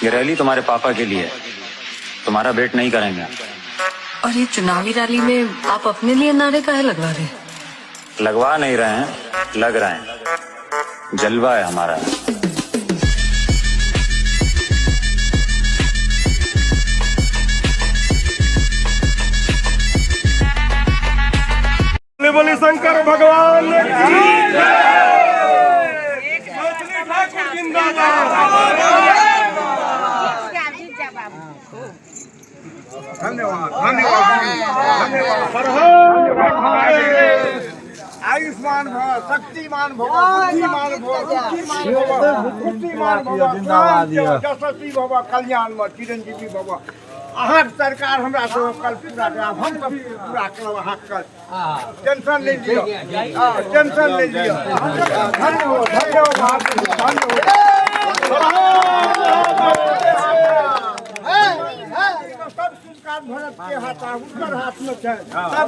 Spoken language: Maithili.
ये रैली तुम्हारे पापा के लिए है, तुम्हारा वेट नहीं करेंगे। और ये चुनावी रैली में आप अपने लिए नारे काहे लगवा रहे हैं? लगवा नहीं रहे हैं, लग रहे हैं। जलवा है हमारा। बोले शंकर भगवान की जय। मैथिली ठाकुर जिंदाबाद। धन्यवाद, धन्यवाद, धन्यवाद। आयुष्मान भव, शक्तिमान भव, बुद्धिमान भव, बुद्धिमान भव, बुद्धिमान भव, यशस्वी भव, कल्याण में चिरंजीवी भव। अहाँके सरकार हमरा सब कल पूरा करब, हम सब पूरा करब अहाँके कल। टेंशन नहीं लिअ, टेंशन नहीं लिअ। धन्य हो, धन्य हो, धन्य हो। सब संस्कार भरत के हाथ, हुनकर हाथ में छै सब।